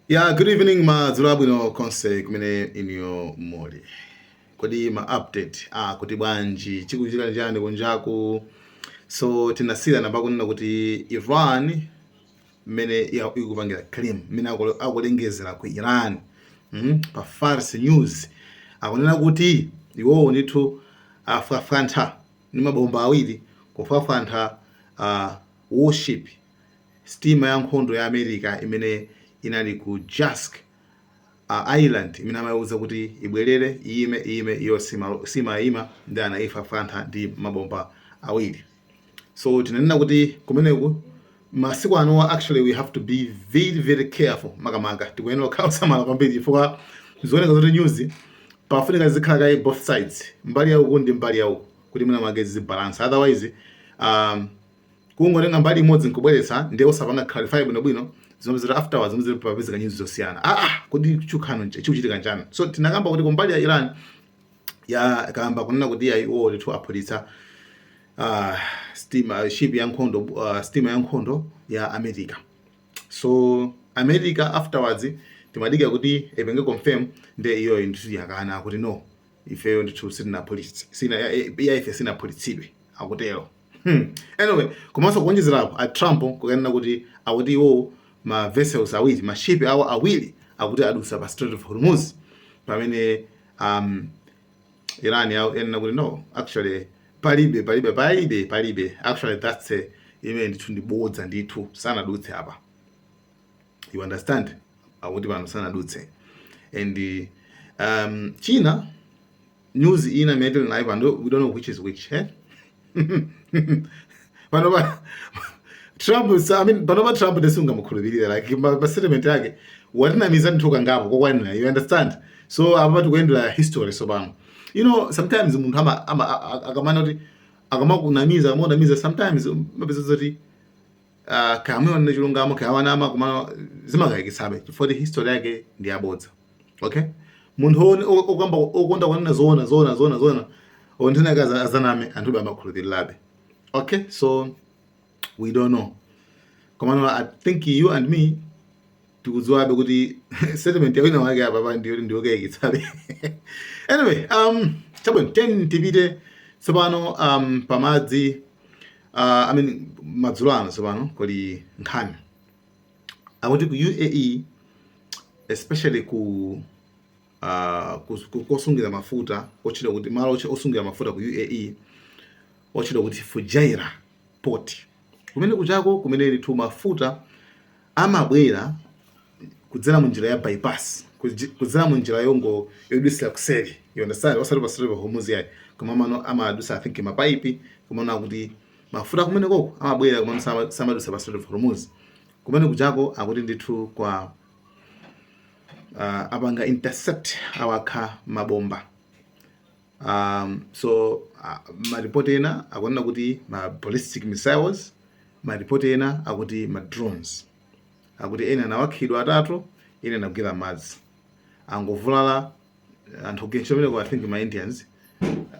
Yeah, good evening, madzulo abwino konse kumene inuyo muli. Kodi ma update kuti bwanji? Chikuchitika chani kunjaku? So tinasiyana pakunena kuti Iran mmene ikupangira claim, mmene akulengezera ku Iran, pa Fars News akunena kuti iwowo ndithu afwafwantha ndi mabomba awiri, kufwafwantha warship, sitima ya nkhondo ya America imene inali ku Jask Island, imene amaiwuza kuti ibwerere, iyime, iyime, iyo simayima, ndi anayifwafwantha ndi mabomba awiri. So tinanena kuti kumeneku masiku anowa actually we have to be very very careful, makamaka tikuyenera kukhala osamala kwambiri, chifukwa zioneka zoti news pafunika zikhala kayi both sides, mbali yauku ndi mbali yauku, kuti mwina make zibalance. Otherwise kungotenga mbali imodzi nkubweretsa ndiye osapanga clarify bwinobwino, zimapezeka afterwards zimene papezeka news zosiyana. Kodi chukhano chikuchitika njani? So tinakamba kuti kumbali ya Iran ya kamba kunena kuti ya iwo ndithu aphulitsa steamer ship ya nkhondo, steamer ya nkhondo ya America. So America afterwards timadikira kuti ipenge confirm, ndiye iyoyo ndithu yakana kuti no, ifeyo ndithu sitinaphulitse, sina ya ife sinaphulitsidwe, akutero. Anyway, komanso kuonjezerapo a Trump kukanena kuti akuti iwo ma vessels awiri, ma ship awo awiri akuti adusa pa Strait of Hormuz, pamene Iran yanena kuti no, actually palibe, palibe, palibe, palibe. Actually that's a imene ndithu ndibodza ndithu, sanadutse apa, you understand? Akuti pano sanadutse. And china, news ina imene tili nayo pano, we don't know which is which, eh? Pano pa Trump, I mean, pano pa Trump ndisungamukhulupirira, like ma statement yake watinamiza ndithu kangapo kokwanira, you understand? So apa tikuyendera history. So pano, sometimes munthu ama akamana kuti akamakunamiza, akamakunamiza, sometimes mapeza zoti kamwe wanena chilungamo, kawanama, koma zimakayikitsabe chifukwa kuti history yake ndi yabodza. Okay, munthu okamba okonda kunena zoona, zoona, zoona, zoona, onthena kaza azaname, anthu amakhulupirirabe. Okay, so we don't know, komano I think you and me tikudziwabe kuti statement ya wina wake apa pa ndiyo ndiyokayikitsabe. Anyway, chabwino, ten tipite tsopano pamadzi, I mean, madzulo ano tsopano kuli nkhani akuti ku UAE, especially ku kosungira mafuta otchedwa kuti malo osungira mafuta ku UAE otchedwa kuti Fujairah Port, kumene kuchako kumene ndithu mafuta amabwera kudzera mu njira ya bypass, kudzera mu njira yongo yodusira kuseri, you understand? Osati pa Strait of Hormuz yayi, koma mano amadusa, I think, mapaipi, kumana kuti mafuta kumene koko amabwera, koma samadusa pa Strait of Hormuz. Kumene kuchako akuti ndithu kwa apanga intercept, awakha mabomba. So maripoti ena akunena kuti ma ballistic missiles, maripoti ena akuti ma drones, akuti ena anawakhidwa atatu, ena anagwira madzi, angovulala anthu ogwira ntchito, I think ma Indians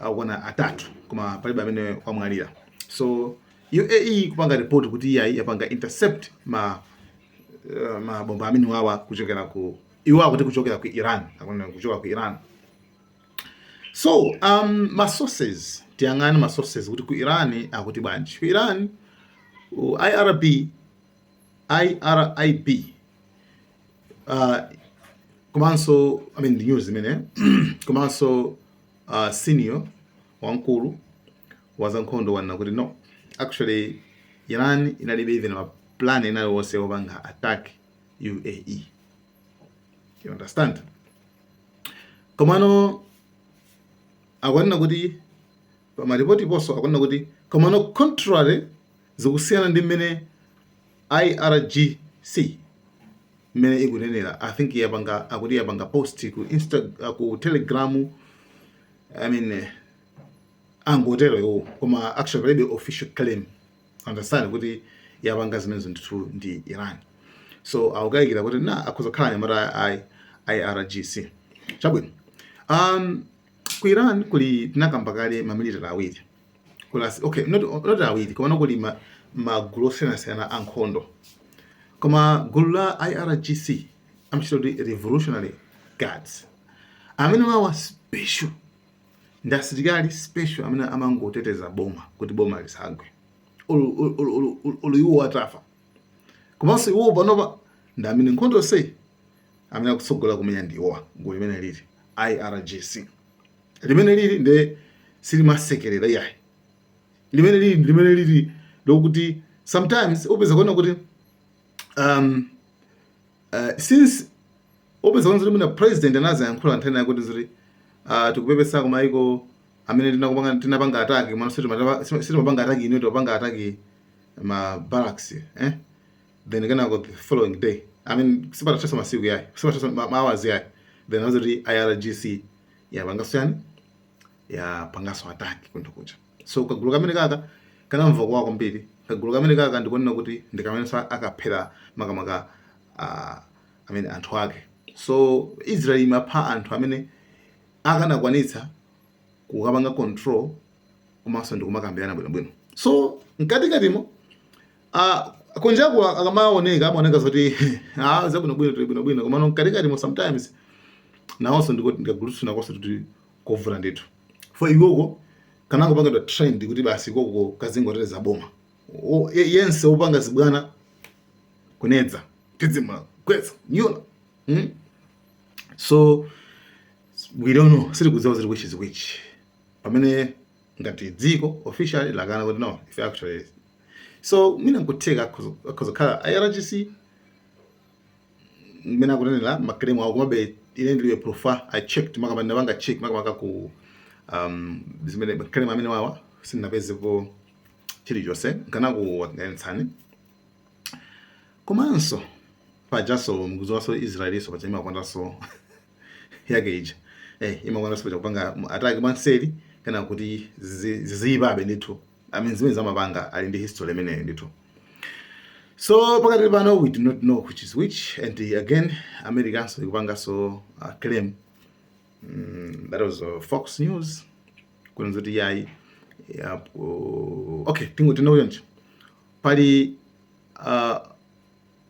akuna atatu, koma palibe amene wamwalira. So UAE kupanga report kuti iyayi, yapanga intercept mabomba amene wawa kuchokera ku, iwo akuti kuchokera ku Iran, akunena kuchoka ku Iran. So ma sources, tiyang'ane ma sources kuti ku Iran akuti bwanji. Ku Iran, IRB, IRIB, komanso, I mean, the news imene komanso senior wamkulu wa zankhondo wanena kuti no, actually Iran inalibe even ma plan inali wonse wopanga attack UAE, you understand? Komano akunena kuti pamaripoti ponso akunena kuti, komano contrary, zikusiyana ndi mmene IRGC mmene ikunenera. I think yapanga, akuti yapanga post ku Insta, ku Telegram, I mean, angotero iwo, koma actually palibe official claim, understand, kuti yapanga zimenezo ndithu ndi Iran. So akukayikira kuti na akhoza kukhala anyamata a IRGC. Chabwino, ku Iran kuli, tinakamba kale, mamilitary awiri. Kuli okay, not awiri, komano kuli magulu osiyanasiyana ankhondo, koma gulu la IRGC Amachita kuti Revolutionary Guards amene wawa special ndi asilikali special amene amangoteteza boma kuti boma lisagwe ulu iwo atafa. Komanso iwo panopa ndi amene nkhondo yonseyi amene akutsogola kumenya ndi iwowa. Gulu limene lili IRGC limene lili ndi silimasekerera iyayi. Limene lili, limene lili lokuti sometimes upeza kuona kuti since upeza kuona kuti mwina president anazayankhula nthani yakuti zoti tikupepesa kumaiko amene tinakupanga, tinapanga attack, komano sitimapanga attack ino, timapanga attack ma barracks, eh? Then kenako the following day, I mean, sipatathaso masiku yayi, sipatathaso ma hours yayi, then azoti IRGC yapangaso yani, yapangaso attack kunthu kuja. So kagulu kamene kaka kanamva kuwawa kwambiri. Kagulu kamene kaka ndikunena kuti ndi kamenenso akaphera makamaka amene anthu ake. So Israel imapha anthu amene akanakwanitsa kukapanga control komanso ndikumakambirana bwinobwino. So mkatikatimo kunjaku akamaoneka, amaoneka zoti zabwinobwino, tili bwinobwino, komano mkatikatimo sometimes nawonso ndikuti ndikagulutsu nakonso kuti kovuta ndithu for iwoko kanangopangidwa trained kuti basi ikoko kazingoteteza boma. Yense wopanga zibwana kunedza tidzimula gwetsa nyula, So we don't know, sitikudziwa zili which is which, pamene ngati dziko officially lakana kuti no, if actually, so mina nkutheka akhoza kukhala IRGC mmene akunenera ma claim awo. Komabe ine ndilibe proof. I checked, makama ndinapanga check makamaka ku zimene claim amene wawa, sindinapezepo chilichonse nkanakuwaganitsani. Komanso pajaso mukudziwanso Israelinso paja imakwandanso yake ija, imakwandanso paja kupanga attack mwanseri kana kuti ziziyipabe ndithu. I mean, zimene zamapanga ali ndi history imeneyo ndithu. So pakati pano we do not know which is which. And again, Americanso ikupanganso claim, that was Fox News kunena kuti yayi ya, okay, tingo tinauyanji pali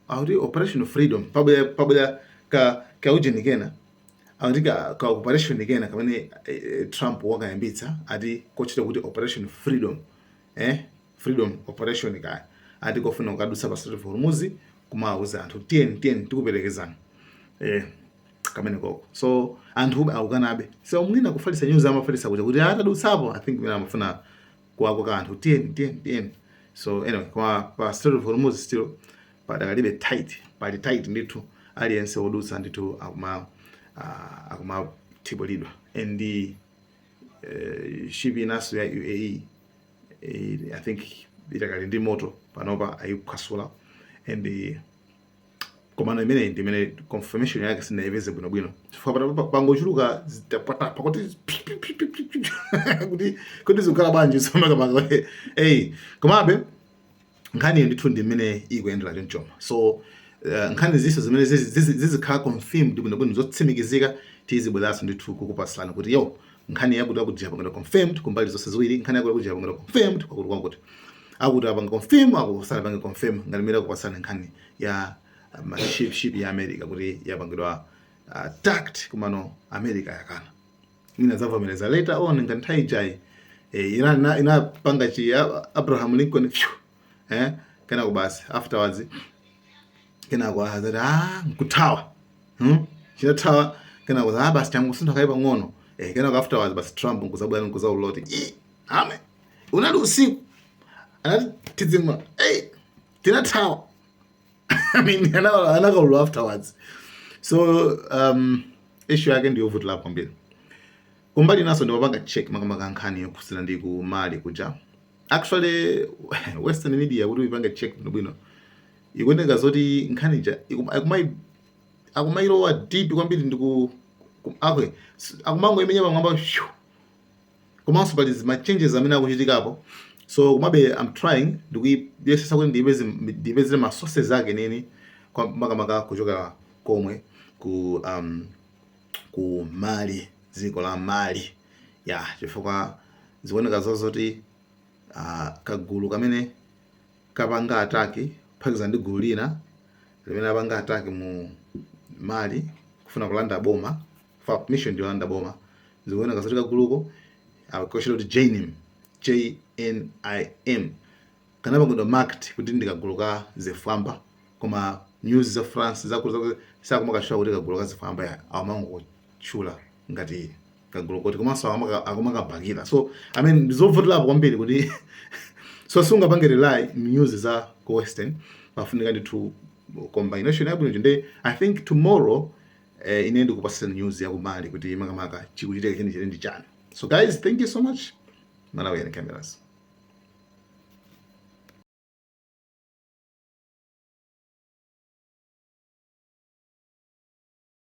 akuti Operation Freedom, pabwera ka kaujeni kena, akuti ka operation kena kamene Trump wakayambitsa, ati kochita kuti Operation Freedom, Freedom Operation kaya, ati kofuna kukadutsa pa Strait of Hormuz kumawuza anthu, "Tiyeni, tiyeni, tikuperekezani," kamene koko. So anthu akukanabe. So mwina kufalitsa news amafalitsa kuja kuti atadutsapo, I think mwina amafuna kuwakoka anthu, "Tiyeni, tiyeni, tiyeni." So anyway, koma pa Strait of Hormuz still padakalibe tight, pali tight ndithu. Aliyense wodutsa ndithu akumathibulidwa. And ship inaso ya UAE, I think itakali ndi moto panopa, ayiphwasula. And komano imeneyi ndi imene confirmation yake sindinayipeze bwinobwino, chifukwa pangochuluka zitapatapa kuti kuti zikukhala bwanji somakamaka. Eyi, komabe nkhani ndithu ndi imene ikuyendera chonchoma. So nkhani ziso zimene zizikhala confirmed bwinobwino, zotsimikizika, tizibweranso ndithu kukupatsirani kuti yo nkhani yakuti akuti yapangidwa confirmed kumbali zonse ziwiri, nkhani yakuti akuti yapangidwa confirmed kwakuti kwakuti, akuti apanga confirm, akusanapange confirm, ngati mmene akupatsani nkhani ya ma ship ya America kuti yapangidwa attacked, komano America yakana. Mwina zavomereza later on, ngati nthawi ijayi Iran inapanga chi Abraham Lincoln phew, kenako basi afterwards kenako azati nkuthawa, Chinathawa. Kenako basi changosuntha kayi pang'ono, kenako afterwards basi Trump nkuzabwera nkuzaulula kuti "Ii, ame unali usiku anati tidzimwa, hey, tinathawa." I mean, anakaulula afterwards. So issue yake ndiyovutira kwambiri. Kumbali naso ndimapanga check makamaka nkhani yokhuzana ndi ku Mali kuja. Actually, Western media, kuti uyipange check bwinobwino, ikuoneka zoti nkhani ija akumayilowa deep kwambiri ndi okay, akumangoimenya pamwamba phew. Komanso pali zima changes amene akuchitikapo. So komabe I'm trying, ndikuyesesa kuti ndiyipezere ma sources ake nini, makamaka kuchokera komwe ku Mali, dziko la Mali ya, chifukwa zikuoneka zozoti kagulu kamene kapanga attack kuphatikiza ndi gulu lina limene apanga attack mu Mali kufuna kulanda boma, fa mission ndiyolanda boma. Zikuoneka zoti kaguluko akosha kuti JNIM, JNIM, kanapangidwa marked kuti ndi kagulu ka zifwamba, koma news za France zakulu sakumakatchula kuti kagulu ka zifwamba ya, amangotchula ngati kagulu koti komanso akumakabakira. So I mean, ndizovutirapo kwambiri kuti so sungapange rely news za ku Western, pafunika ndithu combination yabwino. Nde I think tomorrow ine ndikupasira news ya ku Mali kuti makamaka chikuchitika chenicheni ndi chani. So guys, thank you so much. Malawi and Cameras.